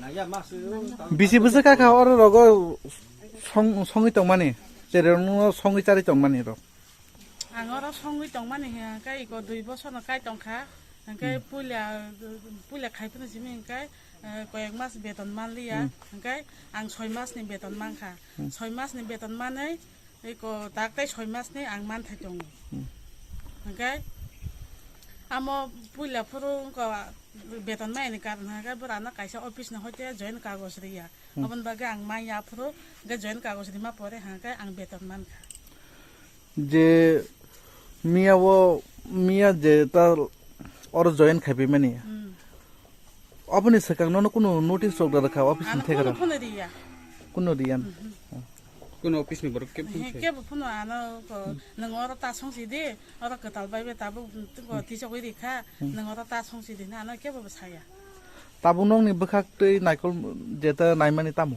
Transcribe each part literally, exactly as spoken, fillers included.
Bisi bwswk kha kha oro rogo song-, songwi tongmani, chererokno songwi charwi tongmani rok? Ang oro songwi tongmani hwnkhe iko dui bosorno kai tongkha, hwnkhe Hmm. puila, puila khai phano simi hwnkhe, eh, koyek mas beton manliya, Hmm. hwnkhe ang soi masni beton mankha. Hmm. Soi masni beton manwi iko tak tei soi masni ang manthai tongo. Hmm. Hwnkhe amo puila phuru wngkha beton maini karon hwnkhe borano kaisa office ni hoite join kagoj riya. Hmm. Aboni bagwi ang manya phuru hwnkhe join kagoj rima pore hwnkhe ang beton mankha. Je miya o, miya je ta oro join khai pai mani. Hmm. Oboni swkang nono kunu notice rok da rwkha office ni Ano thekra? Kunu phone riya. Kunu riyan. Mhm. Kunu office ni borok kebo phone He, khe? Kebo phone ano ko, Hmm. Nwng oro ta song si di, oro kwtal bai be tabuk ko Hmm. tisogwi rikha, Hmm. Nwng oro ta song si di, ano kebo bo saya. Tabuk nokni bwkhak twi naikol jeta naimani tamo?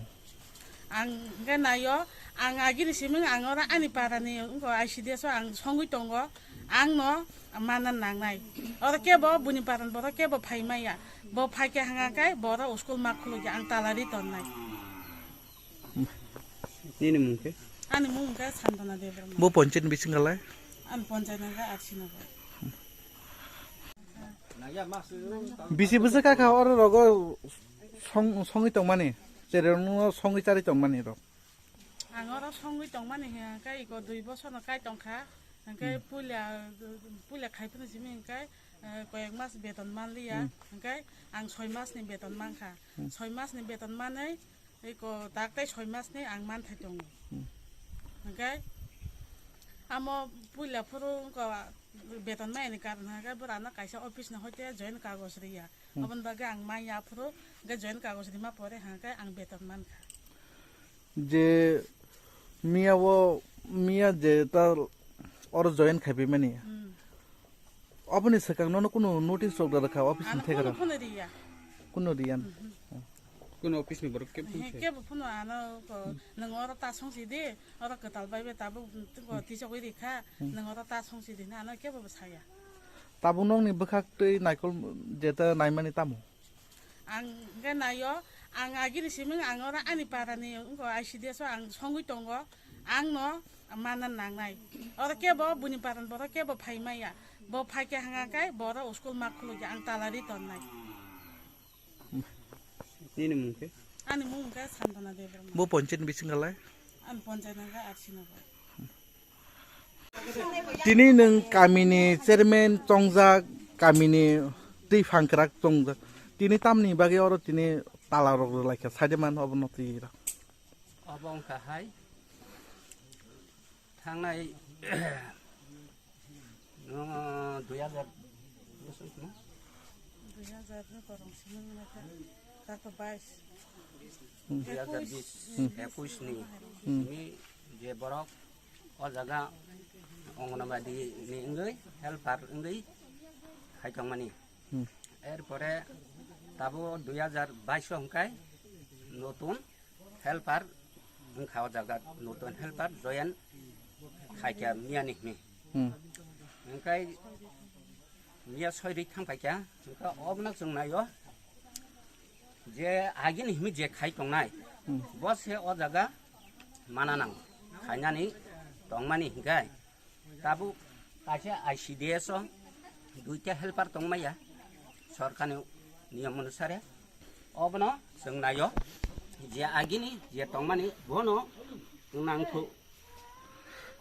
Ang hwnkhe naio, ang agini siming ang oro ani parani wngkha I C D S o ang songwi tongo, ang no mana nangnai. Oro kebo buni parani borok kebo phai maya. Bo phai khe hwnga khe boro school ma khulukya ang tala ri tonnai. Nini mung khe? Ani mung khe Santana Debbarma. Bo ponchayat ni bisingo lai? Ani ponchayat hwnkhe Arsinagar. Bisi bwswk kha kha oro rogo song-, songwi tongmani, chererokno songwi charwi tongmani rok? Ang oro songwi tongmani hwnkhe iko dui bosorno kai tongkha, hwnkhe Hmm. puila, puila khai phano simi hwnkhe, eh, koyek mas beton manliya, Hmm. hwnkhe ang soi masni beton mankha. Hmm. Soi masni beton manwi iko tak tei soi masni ang manthai tongo. Hmm. Hwnkhe amo puila phuru wngkha beton maini karon hwnkhe borano kaisa office ni hoite join kagoj riya. Hmm. Aboni bagwi ang manya phuru hwnkhe join kagoj rima pore hwnkhe ang beton mankha. Je miya o, miya je ta oro join khai pai mani. Hmm. Oboni swkang nono kunu notice rok da rwkha office ni Ano thekra? Kunu phone riya. Kunu riyan. Mhm. Kunu office ni borok kebo phone He, khe? Kebo phone ano ko, Hmm. Nwng oro ta song si di, oro kwtal bai be tabuk ko Hmm. tisogwi rikha, Hmm. Nwng oro ta song si di, ano kebo bo saya. Tabuk nokni bwkhak twi naikol jeta naimani tamo? Ang hwnkhe naio, ang agini siming ang oro ani parani wngkha I C D S o ang songwi tongo, ang no mana nangnai. Oro kebo buni parani borok kebo phai maya. Bo phai khe hwnga khe boro school ma khulukya ang tala ri tonnai. Nini mung khe? Ani mung khe Santana Debbarma. Bo ponchayat ni bisingo lai? Ani ponchayat hwnkhe Arsinagar. Tini nwng kamini chairman chongjak, kamini twi phangkrak chongjak. Tini tamni bagwi oro tini tala rok rwlaikha, saide man obono twi rok. Obo wngkha hai thangnai, nwng dui hajar, Dui hajar ni korong simi wngkha, tato bais. Hmm. Dui hajar bis, Hmm. ekush ni Hmm. simi je borok o jaga Anganwadi ni wngwi helper wngwi khai tongmani. Hmm. Erpore tabo dui hajar bais o hwnkhe notun helper wngkha o jaga, notun helper join khaikha miyani hwnwi. Hmm. Hwnkhe miya soi ri thang paikha, hwnkhe obono chwng naio je agini hwnwi je khai tongnai, Hmm. bo se o jaga mana nang khainani tongmani hwnkhe. Tabuk kaisa I C D S o duita helper tongmaya, sorkarni niyom onusare. Obono chwng naio je agini je tongmani bono nangkhu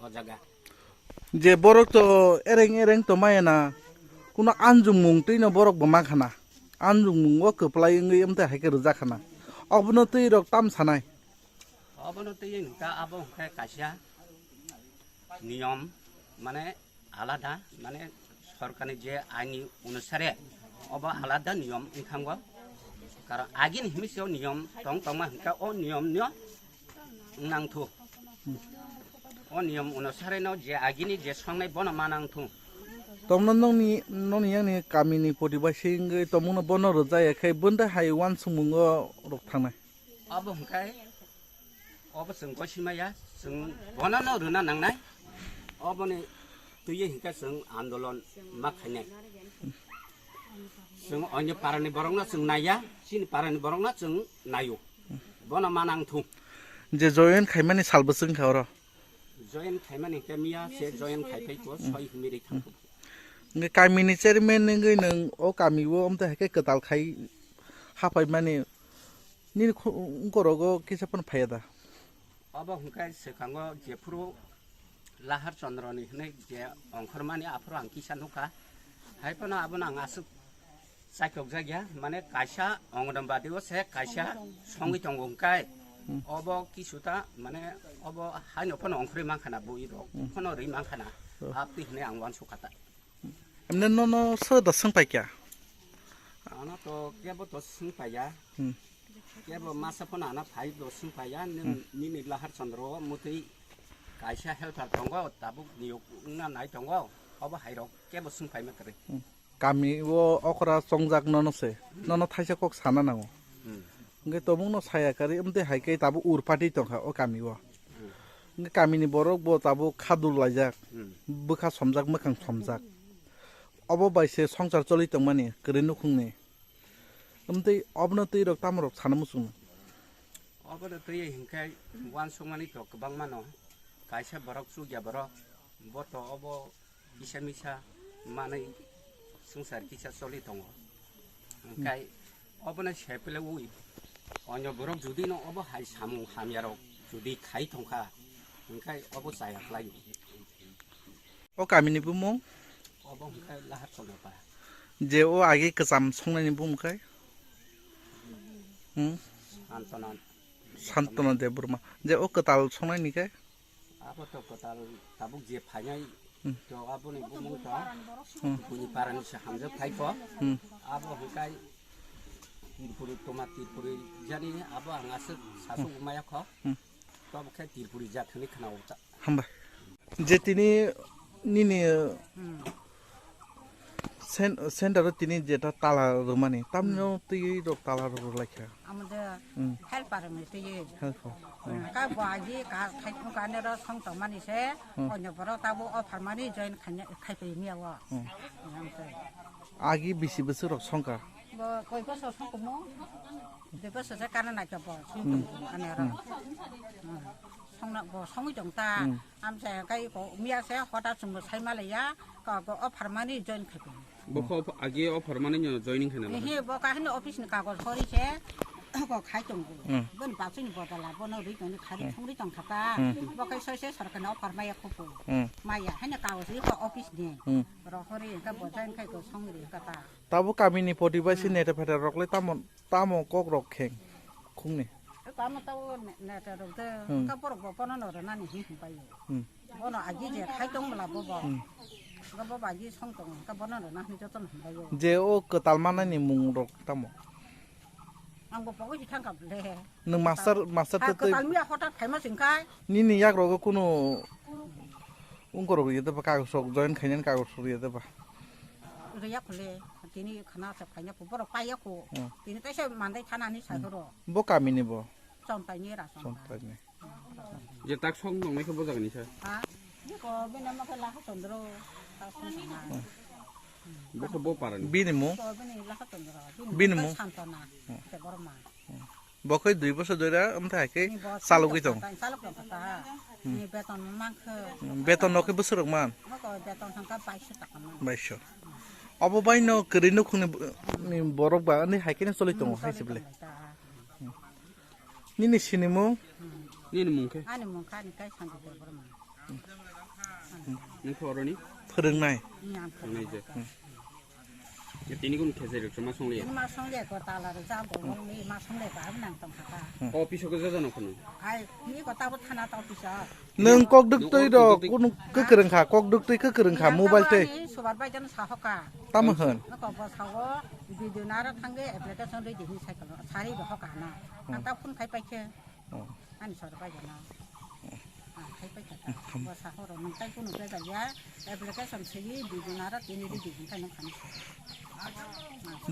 o jaga. Je borok to ereng ereng tongmaya na, kuno anjumung twino borok bo mankha na, anjumung o kwplai wngwi amtwi hai khe rwjak khana, obono twi rok tam sanai. Obono twi wngkha abo hwnkhe kaisa niyom, mane alada, mane sorkarni je aini onusare obo alada niyom wngkhango. Karon agini himse o niyom tong tongma hwnkha o niyom no nangthu. O niyom onusare no je agini je songnai bono ma nangthu. Tongno nokni, nokni yang ni kami ni poti bai se wngwi tongmung no bono rwjak ya khai bwndai hai uansukmung o rok thangnai. Abo hwnkhe, obo chwng goi simaya, chwng bono no rwna nangnai, oboni twiwi hwnkhe chwng andolon ma khainai. Chwng onyo parani borokno chwng naiya, chini parani borokno chwng naio. Bono manang thung. Je join khaimani salbo chwng kha oro. Join khaimani khe miya se join khaipai ko soi himiri thang. Nge kamini chairman nengwi nang o kami o amte hake kwtal khai hapai mani nini khu-, ungkorogo kisa pon phaya da. Obo hwnkhe swkango jephuru Lahar Chandra ni hwnwi je ongkhormani aphuru ang kisa nukha. Hai phano abono ang aswk chaikhokjak ya, mane kaisa Anganwadi o se kaisa songwi tongo hwnkhe obo kisuta mane obo haino phano ongkhorwi mankha na bui rok phano rwi mankha na. Abtwi hwnwi ang uansukha ta. Emne nono soda swng paikya? Ano to kebo to swng paiya. Hmm. Kebo masa phano ano phai do swng paiya. Nini Lahar Chandra o mutwi kaisa helper tongo, tabuk niyok wngna nai tongo. Obo hai rok kebo swng paima kwrwi. Hmm. Kami o okra chongjak nono se. Nono thaisa kok sana nango. Hmm. Hwnkhe tobokno saya kari, amtwi hai khe tabuk ur party tongkha o kami o. Hmm. Hwnkhe kamini borok bo tabuk kha dul laijak, hmm, bwkha somjak, mwkhang somjak. Obo bai se swngchar choli tongmani kwrwi nukhungni. Amtwi obono twi rok tamo rok sana muchung. Obono twi hwnkhe uansukmani to kwbangma no. Kaisa borok chukya borok, bo to obo kisa misa manwi swngchar kisa choli tongo. Hwnkhe obono sepeleui onyo borok judino obo hai samung hamyarok judi khai tongkha, hwnkhe obo chaya khlaio. O kamini bumung? Obo hwnkhe Lahar Chandra para. Je o agi kwcham songnaini bumung khai? Hmm? Santona. Santona Debbarma. Je o kwtal songnaini khai? Abo to kwtal tabuk je phainai, hmm, to aboni bumung to, hmm, buini parani se hamjak phaikho. Hmm. Abo hwnkhe Tirpuri toma Tirpuri jani abo ang aswk sasuk, hmm, maya kho. Hmm. To abo khe Tirpuri jat hwnwi khna o ta. Hambai. Je tini nini, hmm, Sen-, center o tini jeta tala rwmani, tamno twi rok tala rw laikha. Amo de, hmm, helper ni twi. Helper. Hmm. Ka bo agi ka khai thung ka ne ro song tong mani se, hmm, onyo borok tabo offer mani join khanya, khai pe miya wo. Hmm. Yang se. Agi bisi bwswk rok songkha? Bo koi bosor song kumo. Dui bosor se kana na kya bo song, hmm, kumo ka ne ro. Hmm. Hmm. Songna bo songwi tong ta. Hmm. Amchai hwnkhe iko miya se hoda chwngbo sai malaiya, ka-, ko offer mani join khai tongo. Bo kho agi offer mani no joining khai nala. Ehe, bo kahini office ni kagoj hori se ko khai tongo. Hmm. Boni bachini bodala bono ri tongni khari, hmm, thongri tongkha ta. Hmm. Bo khai soi se sorkar ni offer maya khupu. Hmm. Maya haino kagoj ri ko office ni. Hmm. Ro hori hwnkhe bo join khai ko songri hwnkhe ta. Tabo kamini poti bai se, hmm, neta pheta rok le tamo, tamo kok rok kheng khungni. Tamo tabo ne-, neta rok de, hmm, ka borok bo bono no rwnani hi hwn pai. Hmm. Bono agi je khai tong bwla bo bo. Hmm. Ka bo agi song tong ka bono rwna hwnwi joto no hwn pai. Je o kwtal manani mung rok tamo? Ang bo pogwi si thang kha le. Nwng master, master ha, tei tei kwtal miya hotat phaima sing khai. Nini yak rogo kunu ungkorok riya de ba kagos rok join khainani kagos rok riya de ba. Riya khole, tini khana sa phaina ko borok paiya ko. Hmm. Tini teisa mandai thanani, hmm, sai horo. Bo kamini bo? Chontaini ra chontai. Chontaini. Je tak song tongnai khe bo jagani sa. Ha? Ni ko bini ma khe Laha Chandra. Tak song tongnai. Hmm. Bo khe bo parani. Bini mung? Ko bini Laha Chandra. Bini mung? Santona. Hmm. Debbarma. Hmm. Bo khe dui bosor dui ra, amtha hai khe ni bo chalogwi tong. Chalok tong kha ta. Hmm. Ni beton man khe. Hmm, beton no khe bwswk rok man? Mo ko beton thang kha baiso taka man. Baiso. Obo bai no kwrwi nukhungni b-, ni borok ba ani hai khe no choli tongo, hmm, hai se bele. Choli tong kha ta. Hmm. Nini sinimung? Hmm. Nini mung khe? Ani mung kha ni kai Santi Debbarma. Nung khe oroni? Phwrwngnai. Ni ang phwrwngnai je. Hmm. Tini kun khese rwk ma song liya. Ma song liya ko tala rwk jang ko ni ma song liya ko ang nang tong kha ta. Hmm. Office ko jojo no khunu. Ai ni ko tabo thana ta office. Nwng kok duk twi rok kunu kwkwrwng kha, kok duk twi kwkwrwng kha, mobile tei. Subar bai jano sahoka. Tamo hwn. Noko bo sawo video naro thangwi application rwi di hinwi cycle sari bo hoka na. Hmm. Ang ta phone khai paikhe. Oh. Ani sor bai jano. Ah, khai paikhe ta. Hmm. Bo sahoro nwng tai kunu bejar ya application swi video naro tini rwi di hinwi kai nang khani.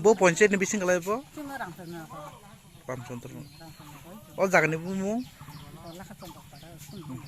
Bo panchayat ni bising kalai bo? Chuma rang tong ko. Ramchandra. Rang tong ko. O jaga ni bumung? Ko Laha Chandra para. Hmm.